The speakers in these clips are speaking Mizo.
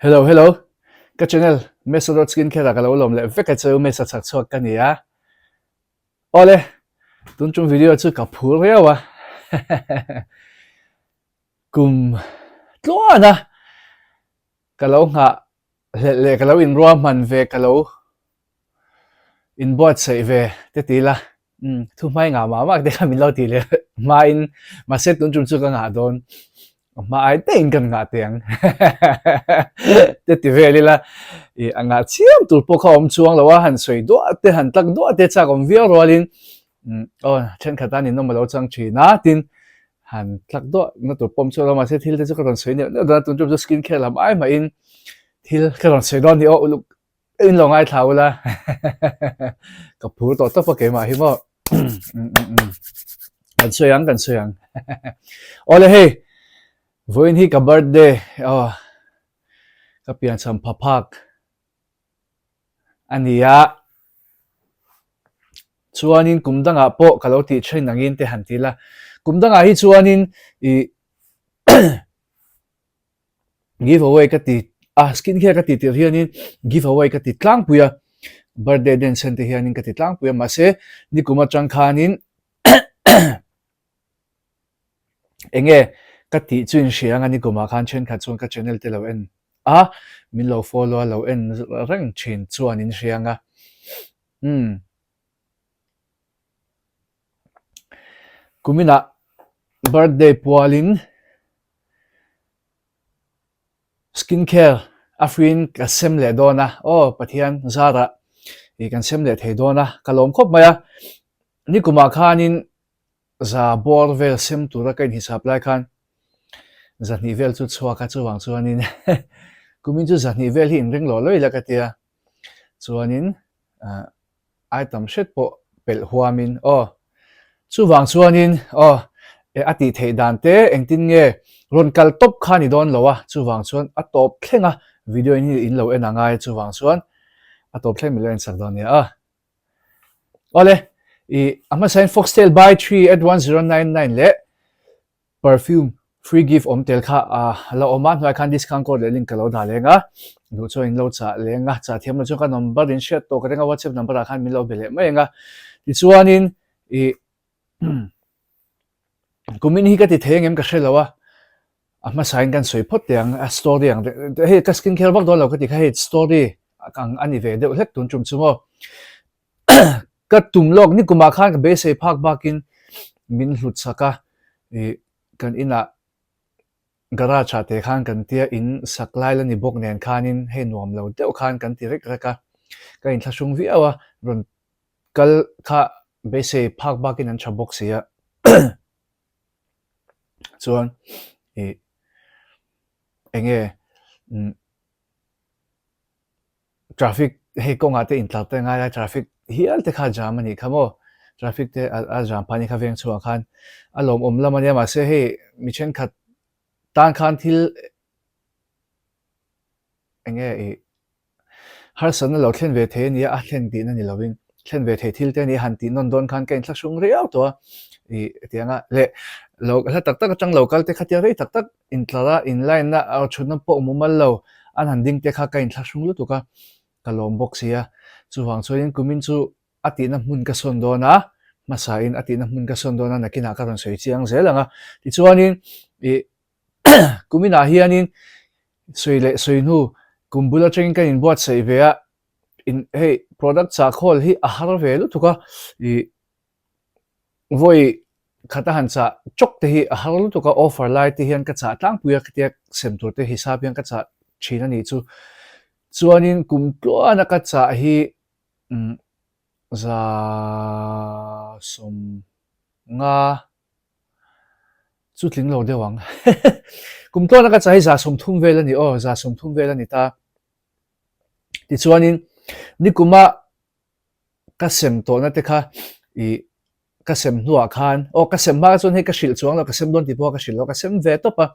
Hello hello ka channel Mesa dot skin care ah ka lo lawm leh vek a cheu Mesa chak chhuak ka ni a awle tun tum video chu ka phur viau a kum tluan a ka lo nghah hlelh leh ka lo inruahman ve ka lo inbuatsaih ve te ti ila umm thu hmai ngah mah mah te kha min lo ti leh hmain mahse tun tum chu ka ngah dawn a hma ai daihin kan ngah teh ang te ti vel ila ih a ngah chiam tur pawh kha awm chuang lo a han sawi duah te han tlak duah te chak awm viau rualin umm aw thenkhat a ninawm a lo chang thin a tin han tlak duah na tur pawm chu a lo mahse thil te chu ka rawn sawi neuh neuh dawn a tun tum chu skin care lam ai mahin thil ka rawn sawi dawn ni aw uluk in lo ngaithla ula ka phur tawh tawp a keimah hi maw kan sawi ang kan sawi ang awle hei vawiin hi ka birthday aw ka piancham pha phak a ni a chuanin kum dangah pawh ka lo tih thin angin te han ti la kum dangah hi chuanin ih give away ka ti a skin care ka ti tir hianin give away ka ti tlangpui a birthday den sen te hianin ka ti tlangpui a mahse nikum atang khanin enge ka tih chu in hria anga nikumah khan thenkhat chuan ka channel te lo en a min lo follow a lo en reng thin chuan in hria anga umm kuminah birthday pualin Skin care a free in ka sem leh dawn a, aw Pathian zarah ih kan sem leh thei dawn a, ka lawm khawp mai a. Nikumah khanin za bawr vel sem tura ka inhisap lai khan zahnih vel chu chhuak a, chuvang chuanin kumin chu zahnih vel hi inring lawh lawih la ka tia. Chuanin ah. Ai tam hret pawh pelh huamin aw. Chuvang chuanin aw a tih theih dan te engtin nge rawn kal tawp kha ni dawn lo a, chuvang chuan a tawp thleng a video in hi in lo en a ngai a chuvang chuan a tawp thleng min lo en sak dawn nia a. Awle i a hmasain Foxtail buy 3 at 1099 leh Perfume free gift awm tel kha a la awm a, hnuaiah khan discount code leh link ka lo dah leng a, duh chuan in lo chah leng a, chah thiam lo chuan ka number in hriat tawh ka ring a, WhatsApp number ah khan min lo be leh mai ang a, tichuanin ih kumin hi ka ti thei angem ka hre lo a, a hmasain kan sawi phawt teh ang a story ang hei ka skin care vak dawn lo ka ti kha hei story ang a ni ve deuh hlek tun tum chu maw. Ka tum lawk ni kumah khan ka beisei phak bakin min hlut sak a, ih kan inah garage ah te khan kan tia in sak lai la ni bawk nen khanin hei nuam lo deuh khan kan ti rek rek a, ka inthlahrung viau a, rawn kal kha beisei phak bakin an tha bawk si a, chuan ih enge umm. Traffic hei kawngah te intlar te ngai a traffic hial te kha jam a nih kha maw traffic te a jam phah a nih kha veng chhuah khan a lawmawm lam a nia mahse hei mi thenkhat tan khan thil eng nge ih harsatna lo thlen ve thei a nia a thlen tihna ni lovin thlen ve thei thil te a nia han tih nawn dawn khan ka inthlahrung riau tawh a ih tianga leh lo hla tak tak atang lo kal te kha tia rei tak tak Intlar a, inline na a thutna pawh mumal lo an han ding te kha ka inthlahrung lutuk a, ka lawm bawk si a. Chuvang chuanin kumin chu a tihna hmun ka sawn dawn a, hmasain a tihna hmun ka sawn dawn a, nakinah ka rawn sawi chiang zel ang a. Tichuanin ih kuminah hianin sawi leh sawi hnu kum bul atangin kan inbuatsaih ve a, in hei product chah khawl hi a har ve lutuk a, ih Vawi khat a han chah chawk te hi a har lutuk a, offer lai te hian ka chah tlangpui a, khatiang sem tur te hisap hian ka chah thin a nih chu. Chuanin kum tluan a ka chah hi za 50 chu tling lo deuh ang. Kum tluan a ka chah hi 30 vel a ni aw, 30 vel a ni ta. Tichuanin nikuma ka sem tawhna te kha ih ka sem hnuah khan aw ka sem hma chuan hei ka hrilh chuang lo ka sem dawn tih pawh ka hrilh lo ka sem ve tawp a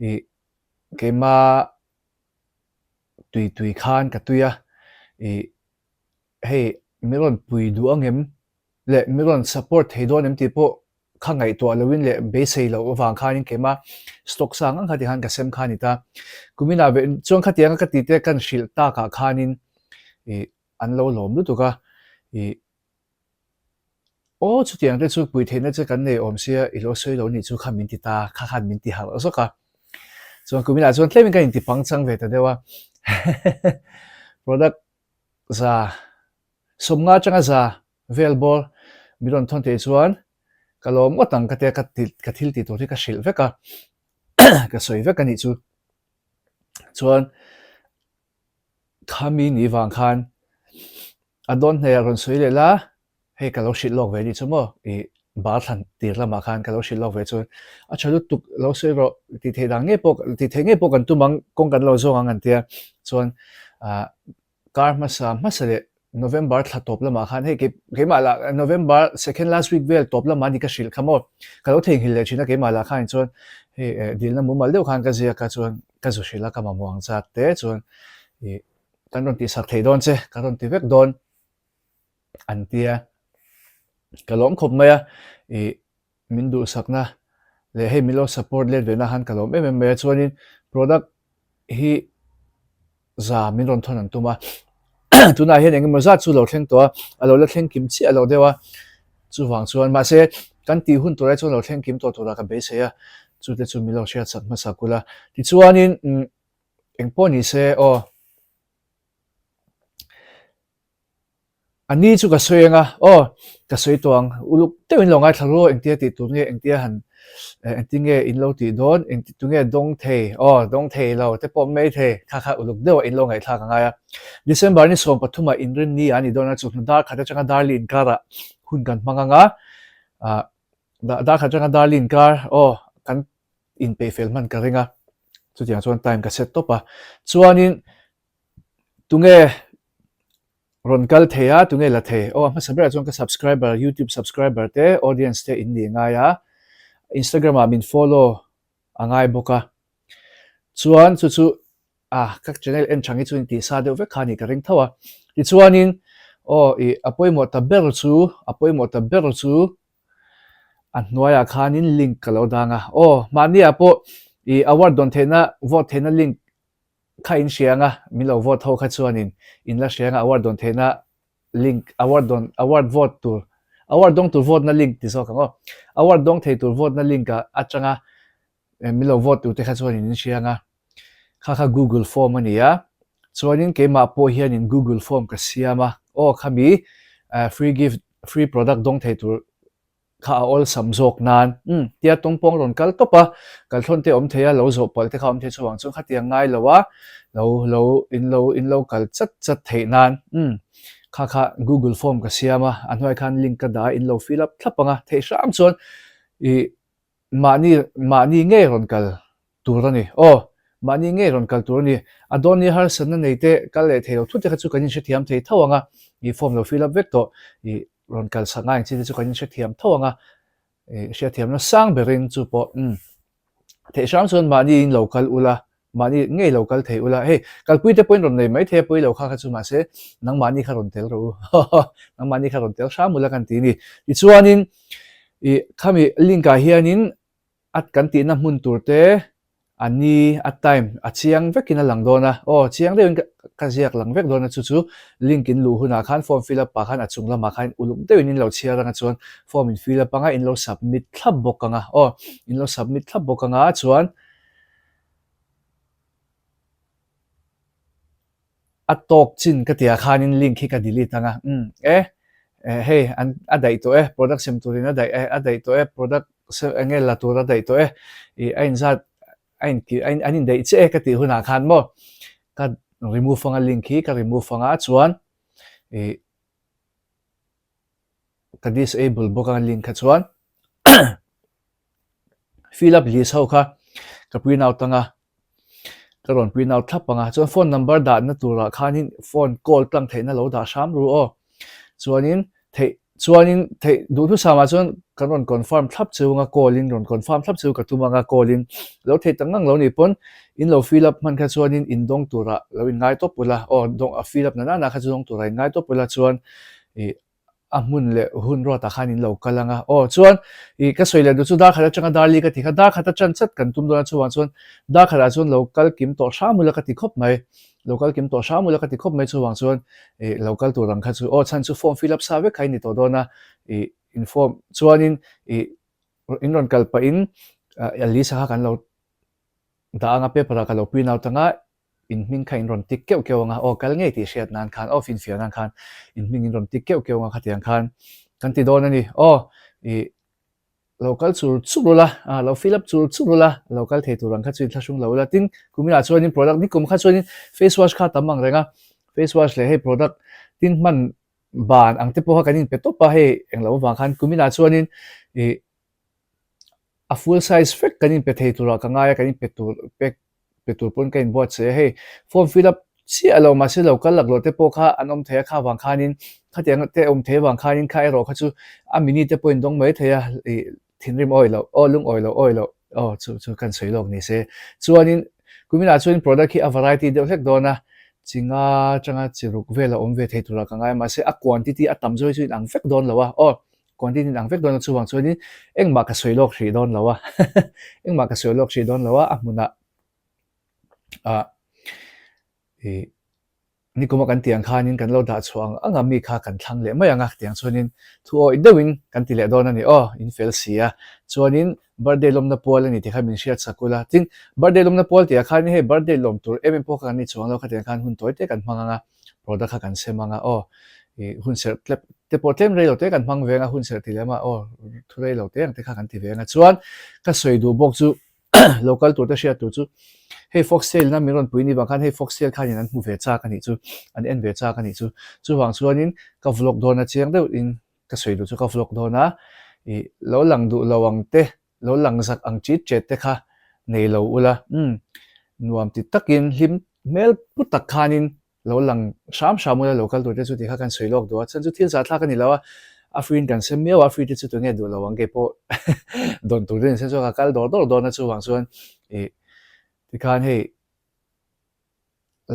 ih keima tui tui khan ka tui a ih hei mi rawn pui duh ang em leh mi rawn support thei dawn em tih pawh. kha ngaihtuah loin leh beisei loh avang khanin keimah stock sang ang kha tikhan ka sem kha a ni ta. Kuminah ve chuan khatianga ka tih te kan hrilh takah khanin ih an lo lawm lutuk a, ih aw chutiang te chu pui theihna che kan nei awm sia i lo sawi lo nih chu kha min ti ta, kha khan min ti harh zawk a. Chuan kuminah chuan tlemin ka inti pangchang ve ta deuh a, product za sawmnga atanga za vel bawr min rawn thawn theih chuan ka lawm ngawt ang ka tia ka ti ka thil tih tur hi ka hrilh vek a ka sawi vek a nih chu chuan khami ni vang khan a dawn hnaiah rawn sawi leh la hei ka lo hrilh lawk ve nih chu maw ih bar thlan tir lamah khan ka lo hrilh lawk ve chuan a tha lutuk lo sawi rawh tih theih dan ngei pawh tih theih ngei pawh kan tum ang kawng kan lo zawng ang an tia chuan ah Kar hmasa hmasa leh November thla tawp lamah khan hei kei keimah lah November second last week vel tawp lamah ni ka hrilh kha maw ka lo theihnghilh leh thin a keimah lah khan chuan hei eh dilna mumal deuh khan ka ziak a chuan ka zu hrilh a ka mamawh ang zat te chuan ih kan rawn tihsak thei dawn che ka rawn ti vek dawn an tia ka lawm khawp mai a ih min duhsakna leh hei min lo support let ve na khan ka lawm em em mai a chuanin product hi za min rawn thawn an tum a tunah hian engemaw zat chu lo thleng tawh a a lo la thleng kim chiah lo deuh a chuvang chuan mahse kan tih hun tur ai chuan lo thleng kim tawh turah ka beisei a chute chu min lo hriatsak hmasa kul a tichuanin engpawh ni se aw. A ni chu ka sawi ang a, aw, ka sawi tawh ang, uluk deuhin lo ngaithla ru, engtia tih tur nge, engtia han, engtin nge in lo tih dawn, engti tunge dawng thei, aw, dawng thei lo te pawh mai thei, kha kha uluk deuhah in lo ngaihthlak a ngai a. December ni 13 ah inrinni a ni dawn a, chawhnu dar khat atanga darli inkarah hun kan hmang ang a, ah, dar khat atanga darli inkar, aw, kan inpeih fel hman ka ring a, chutiang chuan time ka set tawp a, chuanin tunge Rawn kal thei a, tunge la thei? Aw, a hmasa berah chuan ka subscriber, YouTube subscriber te, audience te in nih ngai a, Instagram ah min follow a ngai bawk a. Chuan chu chu ah ka channel en chang hi chu in tih sa deuh vek kha a nih ka ring tho a. Tichuanin aw ih a pawimawh ta ber chu, a pawimawh ta ber chu a hnuaiah khanin link ka lo dang a. Aw, mahniah pawh ih award dawn theihna, vote theihna link Kha in hria anga min lo vote ho kha chuanin in la hria anga award dawn theihna link award dawn award vote tur award dawng tur vote na link ti zawk ang aw award dawng thei tur vote na link ah atanga min lo vote tur te kha chuanin in hria anga kha kha google form a ni a chuanin keimah pawh hianin google form ka siam a aw khami free gift free product dawng thei tur kha a awlsam zawk nan umm tia tawngpawng rawn kal tawp a, kalthlawn te awm thei a, lo zawh palh te kha awm thei chuvang chuan khatiang ngai lo a, lo lo in lo in lo kal chat chat theih nan umm kha kha google form ka siam a, a hnuai khan link ka dah a in lo fill up thlap ang a, theih hram chuan ih mahni mahni ngei rawn kal tur a ni. Aw, mahni ngei rawn kal tur a ni. A dawn ni harsatna nei te kal leh thei lo thut te kha chu kan inhrethiam thei tho ang a, ih form lo fill up vek tawh, ih rawn kal sak ngai ang chi te chu kan inhrethiam tho ang a, ih hriatthiamna sang berin chu pawh umm theih hram chuan mahni in lo kal ula, mahni ngei lo kal thei ula, hei kalpui te pawhin rawn nei mai thei a pawi lo kha kha chu mahse nangmahni kha rawn tel rawh u, nangmahni kha rawn tel hram ula kan ti a ni. Tichuanin ih khami link ah hianin A kan tihna hmun tur te a ni, a time a chiang vekin a lang dawn a, aw chiang deuhin ka ka ziak lang vek dawn a chu chu link in luh hunah khan form fill up ah khan a chung lamah khan uluk deuhin in lo chhiar anga chuan form in fill up anga in lo submit thlap bawk anga aw in lo submit thlap bawk anga chuan A tawk chin ka tih ah khanin link hi ka delete ang a, umm e hei an a daih tawh e, product sem turin a daih e, a daih tawh e, product sem eng nge la tur a daih tawh e, ih a inzat a in a in an indaih chiah e ka tih hunah khan maw ka remove anga link hi ka remove anga chuan ih ka disable bawk a link kha chuan fill up list ho kha ka print out anga ka rawn print out thlap anga chuan phone number dahna turah khanin phone call tlang theihna lo dah hram ru aw chuanin theih chuanin theih duhthusam ah chuan kan rawn confirm thlap chu anga call in rawn confirm thlap chu ka tum anga call in lo theih tak ngang lo nih pawn in lo fill up hman kha chuanin in dawng turah lo in ngai tawp ula aw dawng a fill up na nana kha chu dawng turah in ngai tawp ula chuan ih. A hmun leh hun ruatah khan in lo kal ang a. Aw, chuan ih ka sawi leh duh chu dar khat atanga dar li ka ti kha, dar khat atan chat kan tum dawn a, chuvang chuan dar khatah chuan lo kal kim tawh hram ula ka ti khawp mai. Lo kal kim tawh hram ula ka ti khawp mai, chuvang chuan ih lo kal tur ang kha chu aw chhan chu form fill up sa vek kha in ni tawh dawn a, ih in form chuanin ih in rawn kal pahin a list a kha kan lo dah ang a, paper ah ka lo print out ang a, In hming kha in rawn tik keuh keuh ang a, aw kal ngei tih hriat nan khan, aw finfiah nan khan in hming in rawn tik keuh keuh ang a khatiang khan kan ti dawn a ni. Aw ih lo kal chur chur ula, ah lo fill up chur chur ula, lo kal thei tur ang kha chu in thlahrung lo ula. Tin, kuminah chuanin product nikum kha chuanin face wash kha tam ang reng a, face wash leh hei product tin hman ban ang te pawh kha kan inpe tawp a, hei englo avang khan kuminah chuanin ih a full size vek kan inpe thei turah ka ngai a, kan inpe tur pek pe tur pawn ka inbuatsaih a, hei form fill up chiah lo mahse lo kal laklawh te pawh kha an awm thei a, kha vang khanin khatiang te awm thei avang khanin kha erawh kha chu a mini te pawh indawng mai thei a, ih thinrim awi loh aw lungawi loh awi loh aw chu chu kan sawi lawk ni se. Chuanin kuminah chuan product hi a variety deuh hlek dawn a, chi nga atanga chi ruk vel a awm ve thei turah ka ngai a, mahse a quantity a tam zawk hi chu inang vek dawn lo a aw. Quantity inang vek dawn a chuvang chuanin engmah ka sawi lawk hrih dawn lo a engmah ka sawi lawk hrih dawn lo a a hmunah ah ih nikuma kan tih ang khanin kan lo dah chhuah ang ang a mi kha kan thlang leh mai ang a tiang chuanin thu awih deuhin kan ti leh dawn a ni aw in fel si a chuanin birthday lawmna pual a ni tih kha min hriat sak ula tin birthday lawmna pual tih ah khanin hei birthday lawm tur em em pawh kha kan ni chuang lo khatiang khan hun tawi te kan hmang ang a. Product kha kan sem ang a aw ih hun serh tlep te pawh tlem rei lo te kan hmang ve ang a hun serh ti lem a aw thu rei lo te ang te kha kan ti ve ang a chuan ka sawi duh bawk chu local tur te hriat tur chu hei foxtail na min rawn pui ni vang khan hei foxtail khanin an hmu ve chak a nih chu an en ve chak a nih chu chuvang chuanin ka vlog dawn a chiang deuh in ka sawi duh chu ka vlog dawn a ih lo lang duh lo ang te lo lang zak ang chit chet te kha nei lo ula umm nuam ti takin hlim hmel pu tak khanin lo lang hram hram ula lo kal tur te chu tih kha kan sawi lawk duh a chhan chu thil zahthlak a ni lo a a free in kan sem miau a free te chu tunge duh lo ang keipawh dawn tur te ni se chuan ka kal dawr dawr dawn a chuvang chuan ih tikhan hei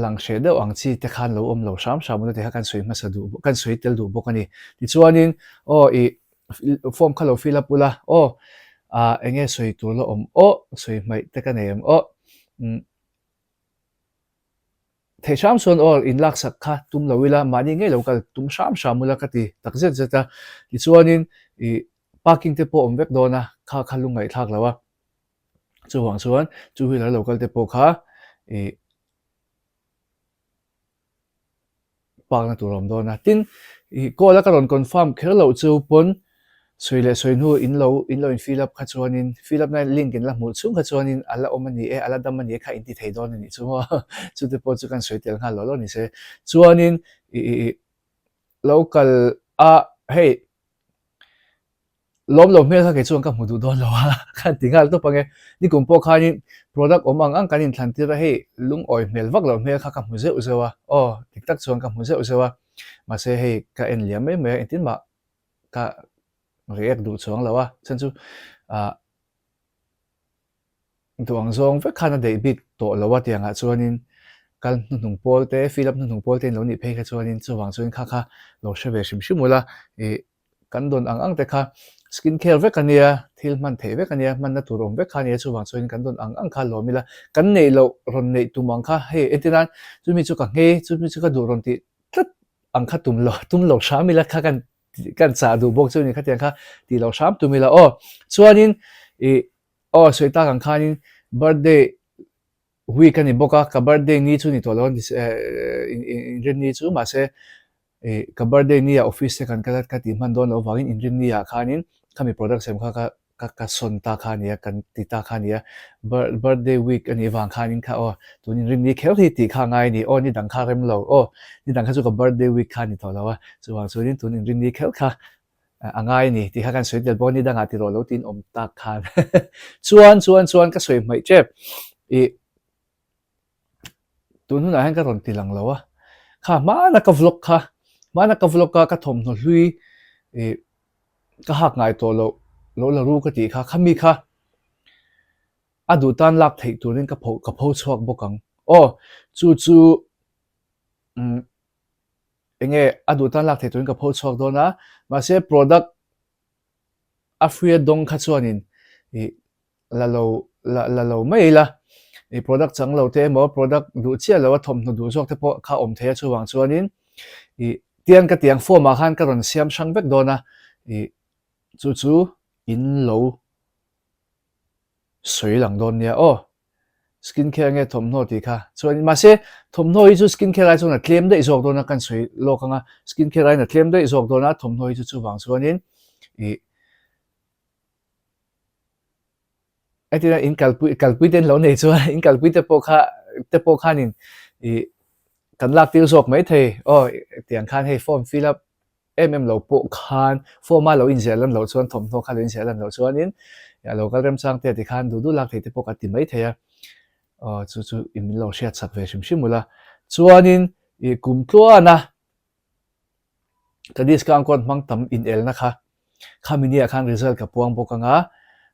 lang hreh deuh ang chi te khan lo awm lo hram hram ula tih kha kan sawi hmasa duh kan sawi tel duh bawk a ni. Tichuanin aw ih form kha lo fill up ula aw ah eng nge sawi tur la awm aw sawi hmaih te ka nei ang aw umm theih hram chuan aw in laksak kha tum lo ila mahni ngei lo kal tum hram hram ula ka ti tak zet zet a. Tichuanin ih parking te pawh awm vek dawn a kha kha lungngaihthlak lo a. Chuvang chuan two wheeler lo kal te pawh kha ih park na tur a awm dawn a. Tin, ih call a ka rawn confirm kher loh chu pawn sawi leh sawi hnu in lo in lo in fill up kha chuanin fill up na link in la hmuh chhung kha chuanin a la awm a ni e, a la dam a ni e kha in ti thei dawn a nih chu maw. Chute pawh chu kan sawi tel nghal lo lo ni se. Chuanin ih ih lo kal a hei Lawm lo hmel kha kei chuan ka hmu duh dawn lo a, ka han ti nghal tawp ang e. Nikum pawh khanin product awm ang ang kan inthlan tir a, hei lungawi hmel vak lo hmel kha ka hmu zeuh zeuh a, aw dik tak chuan ka hmu zeuh zeuh a, mahse hei ka en liam mai mai a, engtin mah ka react duh chuang lo a, chhan chu ah Duh ang zawng vek khan a daih bik tawh lo a tiangah chuanin kal hnuhnung pawl te, fill up hnuhnung pawl te in lo nih phei kha chuanin chuvang chuan kha kha lo hre ve hrim hrim ula ih kan dawn ang ang te kha skin care vek a nia, thil hman theih vek a nia, hmanna tur awm vek kha a nia chuvang chuanin kan dawn ang ang kha lawm ila kan neih loh rawn neih tum ang kha hei entir nan chumi chu ka nghei chumi chu ka duh rawn tih tlat ang kha tum lo tum lo hram ila kha kan kan chah duh bawk chu ni khatiang kha tih loh hram tum ila aw chuanin ih Aw sawi tak ang khanin birthday week a ni bawk a, ka birthday ni chu ni tawh lo a inrinni chu mahse ih ka birthday ni ah office te kan kal a ka tih hman dawn loh avangin inrinni ah khanin khami product sem kha ka ka ka sawn ta kha a ni a kan ti ta kha a ni a birthday week a nih avang khanin kha aw tun inrinni kher hi tih kha a ngai a ni aw ni dang kha rem lo aw ni dang kha chu ka birthday week kha a ni tawh lo a chuvang chuanin tun inrinni kher kha a ngai a ni tih kha kan sawi tel bawk a ni dangah ti rawh lo tiin awm tak khan chuan chuan chuan ka sawi hmaih tep ih tun hunah hian ka rawn ti lang lo a kha hmana ka vlog kha hmana ka vlog a ka thawmhnaw hlui ih ka hak ngai tawh loh lo la ru ka tih kha khami kha a duh tan lak theih turin ka pho ka pho chhuak bawk ang aw chu chu umm. Enge a duh tan lak thei turin ka pho chhuak dawn a, mahse product a free a dawng kha chuanin ih la lo la la lo mai ila ih product chang lo te emaw product duh chiah lo a thawmhnaw duh zawk te pawh kha awm thei a chuvang chuanin ih tiang ka tiang form ah khan ka rawn siam hrang vek dawn a ih chu chu in lo sawi lang dawn nia aw. Skin care nge thawmhnaw tih kha chuan mahse thawmhnaw hi chu skin care ai chuan a tlem daih zawk dawn a kan sawi lawk ang a skin care aiin a tlem daih zawk dawn a thawmhnaw hi chu chuvang chuanin ih entirna in kalpui kalpui te an lo nei chuan in kalpui te pawh kha te pawh khanin ih kan lak tir zawk mai thei aw tiang khan hei form fill up em em lo pawh khan form a lo inziah lan loh chuan thawmhnaw kha lo inziah lan loh chuanin a lo kal remchang te ti khan duh duh lak thei te pawh ka ti mai thei a, aw chu chu i min lo hriat chak ve hrim hrim ula. Chuanin i kum tluana ka discount code hmang tam inelna kha Khami ni ah khan result ka puang bawk anga,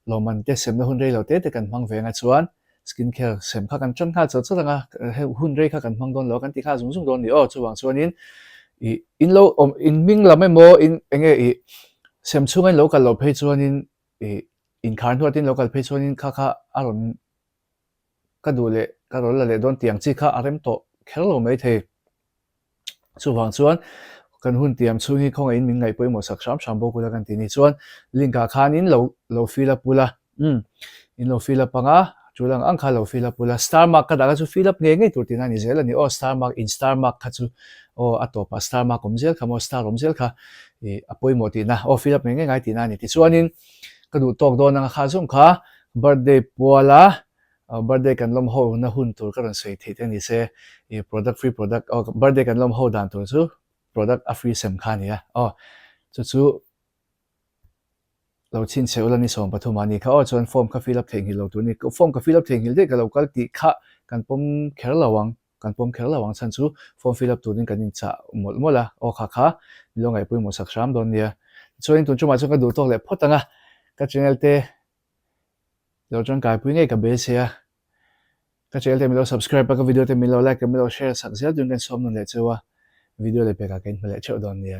lawmman te semna hun rei lo te te kan hmang ve anga chuan skin care sem kha kan tan nghal chawt chawt anga, hun rei kha kan hmang dawn lo a kan ti nghal zung zung dawn ni aw, chuvang chuanin ih in lo awm in hming lam emaw in enge ih sem chhunga in lo kal loh phei chuanin ih inkhar hnuah te in lo kal phei chuanin kha kha a rawn ka duh leh ka rawn la leh dawn tih ang chi kha a rem tawh kher lo maithei. Chuvang chuan kan hun tiam chhung hi khawngaihin min ngaih pawimawh sak hram hram bawk ula kan ti ni. Chuan link ah khanin lo lo fill up ula, umm in lo fill up anga tul ang ang kha lo fill up ula. Star mark ka dah kha chu fill up ngei ngei tur tihna a ni zel a ni aw, star mark in star mark kha chu aw a tawpah star mark awm zel kha maw star awm zel kha ih a pawimawh tihna aw fill up ngei ngei ngai tihna a ni. Tichuanin ka duh tawk dawn anga kha zawng kha birthday puala Birthday kan lawm ho na hun tur ka rawn sawi theih te ni se, i product free product aw birthday kan lawm ho dan tur chu product a free sem kha a ni a aw chu chu lo chhinchhe ula ni 13 ah ni kha aw chuan form kha fill up theihnghilh lo tur a ni form ka fill up theihnghilh daih ka lo kal tih kha kan pawm kher lo ang kan pawm kher lo ang chhan chu form fill up turin kan inchah mawlh mawlh a aw kha kha min lo ngaihpawimawh sak hram dawn nia tichuanin tun tumah chuan ka duh tawk leh phawt ang a ka channel te Lo tangkaipui ngei ka beisei a, ka channel te min lo subscribe a, ka video te min lo like a, min lo share sak zel turin ka insawm nawn leh cheu a, video leh pekah ka inhmu leh theuh dawn nia.